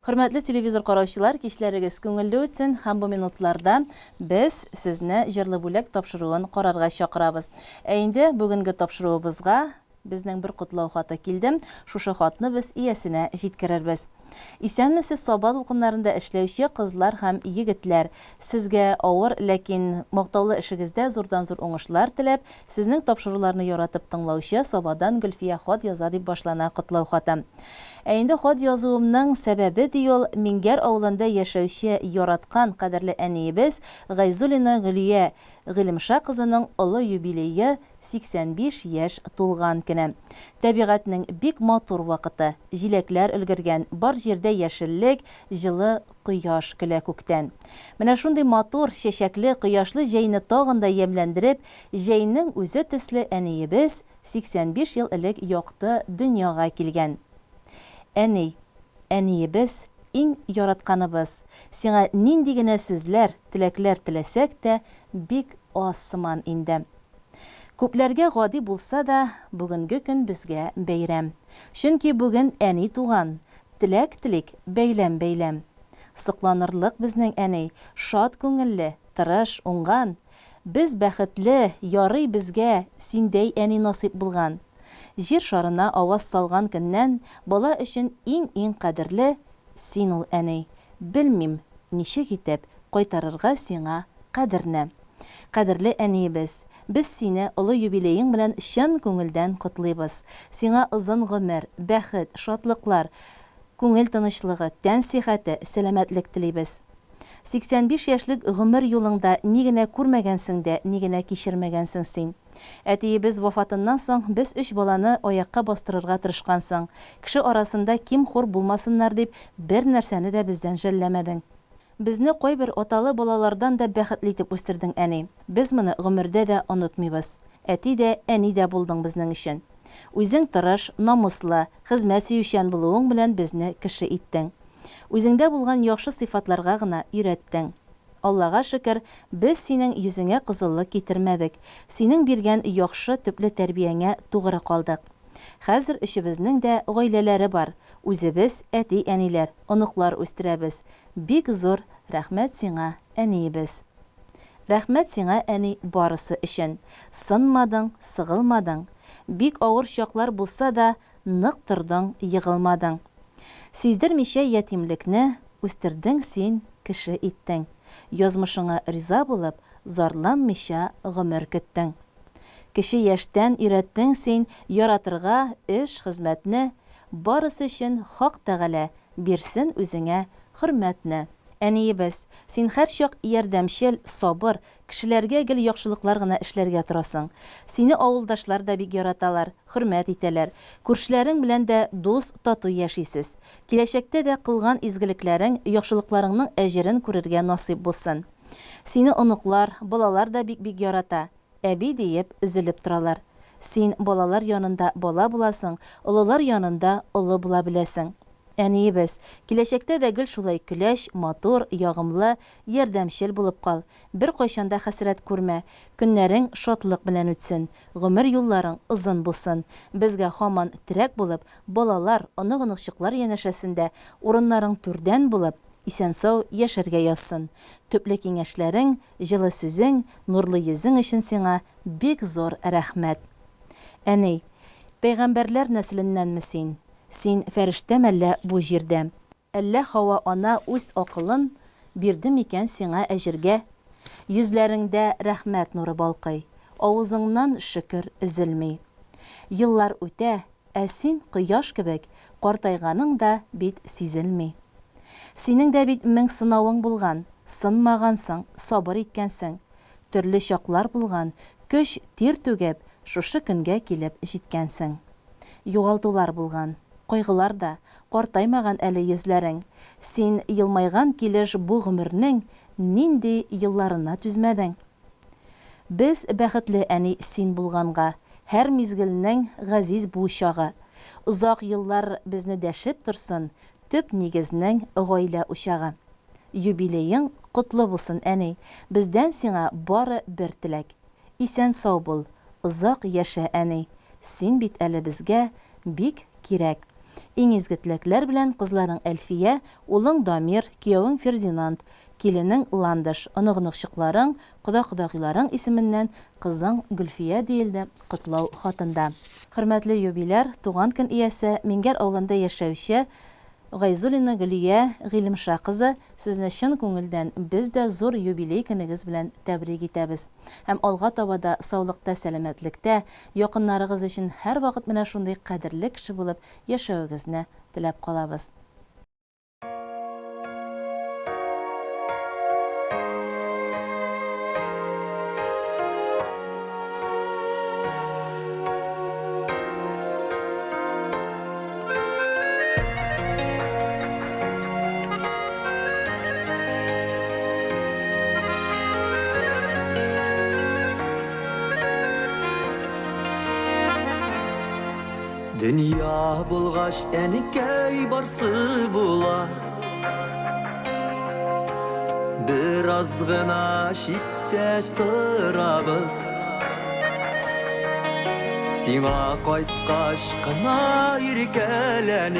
Хөрмәтле телевизор караучылар, кичләрегез күңелле үтсен һәм бу минутларда без сезне Җырлы бүләк тапшыруын карарга чакырабыз. Ә инде бүгенге тапшыруыбызга безнең бер котлау хаты килде. Шушы хатны без иясенә җиткерербез. Исәнмесез, Саба дулкыннарында эшләүче кызлар һәм егетләр! Сезгә авыр, ләкин мактаулы эшегездә зурдан-зур уңышлар теләп, сезнең тапшыруларны яратып тыңлаучы Сабадан Гөлфия хат яза, дип башлана котлау хаты. Ә инде хат язуымның сәбәбе, ди ул, Миңгәр авылында яшәүче яраткан, кадерле әниебез Гайзуллина Гөлия Гыйлемша кызының олы юбилее, 85 яшь тулган көне. Тәбигатьнең бик матур вакыты. Җиләкләр өлгергән, бар җирдә яшеллек, җылы кояш көлә күктән. Менә шундый матур, чәчәкле, кояшлы җәйне тагын да ямьләндереп, җәйнең үзе төсле әниебез 85 ел элек якты дөньяга килгән. Әни, әниебез, иң яратканыбыз. Сиңа нинди генә сүзләр, теләкләр теләсәк тә, бик аз сыман инде. Күпләргә гади булса да, бүгенге көн безгә бәйрәм. Чөнки бүген әни туган, теләк телик бәйләм-бәйләм. Сокланырлык безнең әни, шат күңелле, тырыш, уңган. Без бәхетле, ярый безгә синдәй әни насыйп булган. Җир шарына аваз салган көннән бала өчен иң-иң кадерле син ул, әни. Белмим, ничек итеп кайтарырга сиңа кадерне. Кадерле әниебез, без сине олы юбилеең белән чын күңелдән котлыйбыз. Сиңа озын гомер, бәхет, шатлыклар, күңел тынычлыгы, тән сихәте, сәламәтлек телибез. 85 яшьлек гомер юлыңда ни генә күрмәгәнсең дә, ни генә кичермәгәнсең син. Әтиебез вафатыннан соң без өч баланы аякка бастырырга тырышкансың. Кеше арасында ким-хур булмасыннар дип, бер нәрсәне дә бездән жәлләмәдең. Безне кайбер аталы балалардан да бәхетле итеп үстердең, әни. Без моны гомердә дә онытмыйбыз. Әти дә, әни дә булдың безнең өчен. Үзең тырыш, намуслы, хезмәт сөючән булуың белән безне кеше иттең. Үзеңдә булган яхшы сыйфатларга гына өйрәттең. Аллага шөкер, без синең йөзеңә кызыллык китермәдек, синең биргән яхшы, төпле тәрбияңә тугры калдык. Хәзер өчебезнең дә гаиләләре бар, үзебез әти-әниләр, оныклар үстерәбез. Бик зур рәхмәт сиңа, әниебез. Рәхмәт сиңа, әни, барысы өчен. Сынмадың, сыгылмадың. Бик авыр чаклар булса да, нык тордың, егылмадың. Сиздермичә ятимлекне үстердең син, кеше иттең. Язмышыңа риза булып, зарланмыйча гомер көттең. Кече яшьтән өйрәттең син яратырга эш, хезмәтне, барысы өчен Хак Тәгалә Бирсен үзеңә хөрмәтне. Әниебез, син һәрчак ярдәмчел, сабыр, кешеләргә гел яхшылыклар гына эшләргә торасың. Сине авылдашлар да бик яраталар, хөрмәт итәләр. Күршеләрең белән дә дус, тату яшисез. Киләчәктә дә кылган изгелекләрең, яхшылыкларыңның әҗерен күрергә насыйп булсын. Сине оныклар, балалар да бик-бик ярата. Әби диеп өзелеп торалар. Син балалар янында бала буласың, олылар янында олы була беләсең. Әниебез, киләчәктә дә гел шулай көләч, матур, ягымлы, ярдәмчел булып кал. Беркайчан да хәсрәт күрмә. Көннәрең шатлык белән үтсен. Гомер юлларың озын булсын. Безгә һаман терәк булып, балалар, онык-оныкчыклар янәшәсендә урыннарың түрдән булып, исән-сау яшәргә язсын. Төпле киңәшләрең, Җылы сүзең, нурлы йөзең өчен сиңа бик зур рәхмәт. Әни, пәйгамбәрләр нәселеннәнме син? Син фәрештә мәллә бу җирдә? Әллә Хава ана үз акылын бирде микән сиңа әҗергә? Йөзләреңдә рәхмәт нуры балкый, авызыңнан шөкер өзелми. Еллар үтә, Ә син кояш кебек, картайганың да бит сизелми. Синең дә бит мең сынавың булган, сынмагансың, сабыр иткәнсең. Төрле чаклар булган, көч, тир түгеп, шушы көнгә килеп җиткәнсең. Югалтулар булган, кайгылар да, картаймаган әле йөзләрең. Син елмайган килеш бу гомернең нинди елларына түзмәдең? Без бәхетле, әни, син булганга. Һәр мизгелнең газиз бу чагы. Озак еллар безне дәшеп торсын Төп нигезнең гаилә учагы. Юбилеең котлы булсын, әни, Бездән сиңа бары бер теләк. Исән-сау бул, озак яшә, әни, Син бит әле безгә бик кирәк. Иң изге теләкләр белән кызларың Әлфия, улың Дамир, киявең Фердинанд, киленең Ландыш, онык-оныкчыкларың, кода-кодагыйларың исеменнән кызың Гөлфия, диелде котлау хатында. Хөрмәтле юбиляр, туган көн иясе, Миңгәр авылында яшәүче Гайзуллина Гөлия Гыйлемша кызы, сезне чын күңелдән без дә зур юбилей көнегез белән тәбрик итәбез. Һәм алга таба да саулыкта-сәламәтлектә, якыннарыгыз өчен һәрвакыт менә шундый кадерле кеше булып яшәвегезне теләп калабыз. Дөнья булгач, әнкәй барсы була. Бераз гына читтә торабыз. Сиңа кайткач кына иркәләнеп,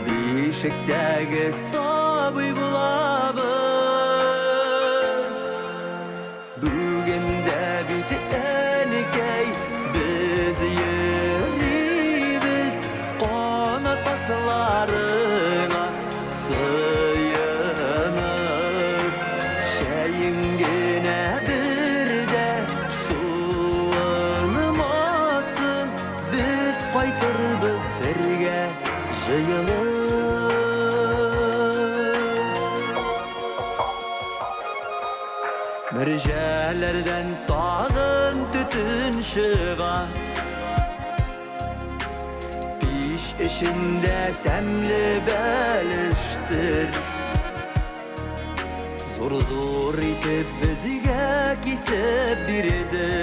Бишектәге сабый булабыз. Бүген дә бит, әнкәй, без йөрибез канат тасларыңа сыенып. Чәең генә бер дә суынмасын, без кайтырбыз бергә җыелып. Мөрҗәләрдән тагын төтен чыга. Пич эчендә тәмле бәлештер. Зур-зур итеп безгә кисеп бирдең.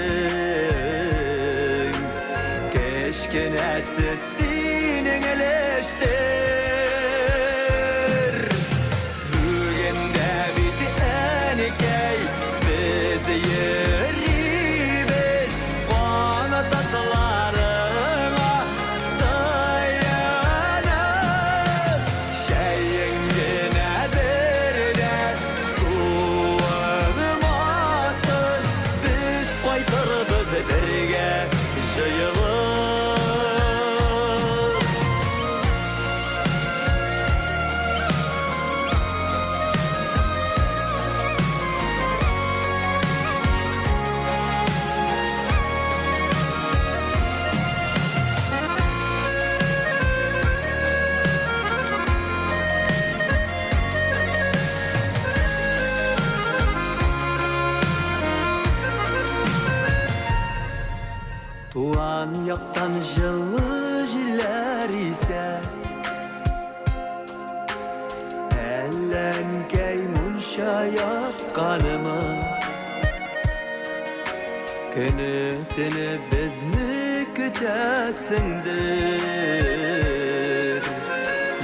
Кечкенәсе синең өлештер. Бүген дә бит, әнкәй, без йөрибез канат тасларыңа сыенып. Чәең генә бер дә суынмасын, без кайтырбыз бергә җыелып. Туган яктан җылы җилләр исә. Әллә әнкәй мунча якканымы? Көне төне безне көтәсеңдер.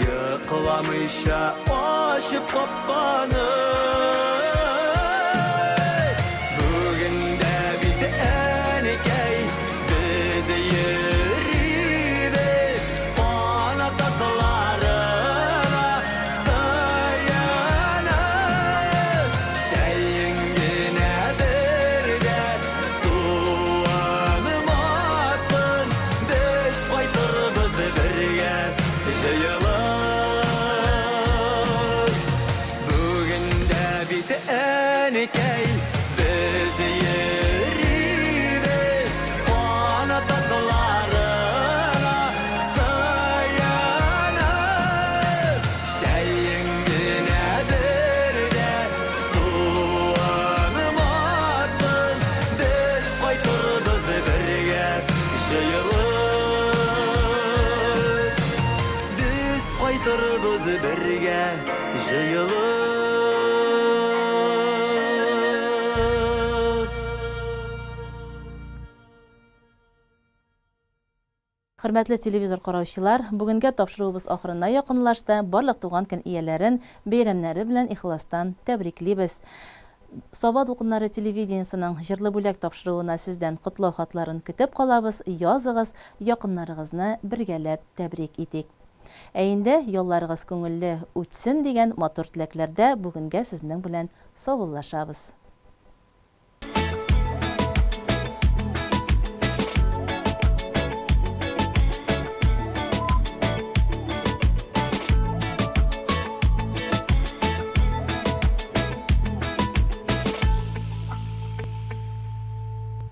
Йокламыйча ачып капканы. Бүген дә бит әнкәй без йөрибез канат тасларына сыенып. Чәең генә бер дә суынмасын, без кайтырбыз бергә җыелып. Бүген дә бит әнкәй без йөрибез канат тасларына сыенып. Чәең генә бер дә суынмасын, без кайтырбыз бергә җыелып. Без кайтырбыз бергә җыелып. Хөрмәтле телевизор караучылар, бүгенгә тапшыруыбыз ахырына якынлашты. Барлык туган көн ияләрен бәйрәмнәре белән ихластан тәбриклибез. Саба дулкыннары телевидениесенең Җырлы бүләк тапшыруына сездән котлау хатларын көтеп калабыз, языгыз, якыннарыгызны бергәләп тәбрик итик. Ә инде ялларыгыз күңелле үтсен дигән матур теләкләрдә бүгенгә сезнең белән саубуллашабыз.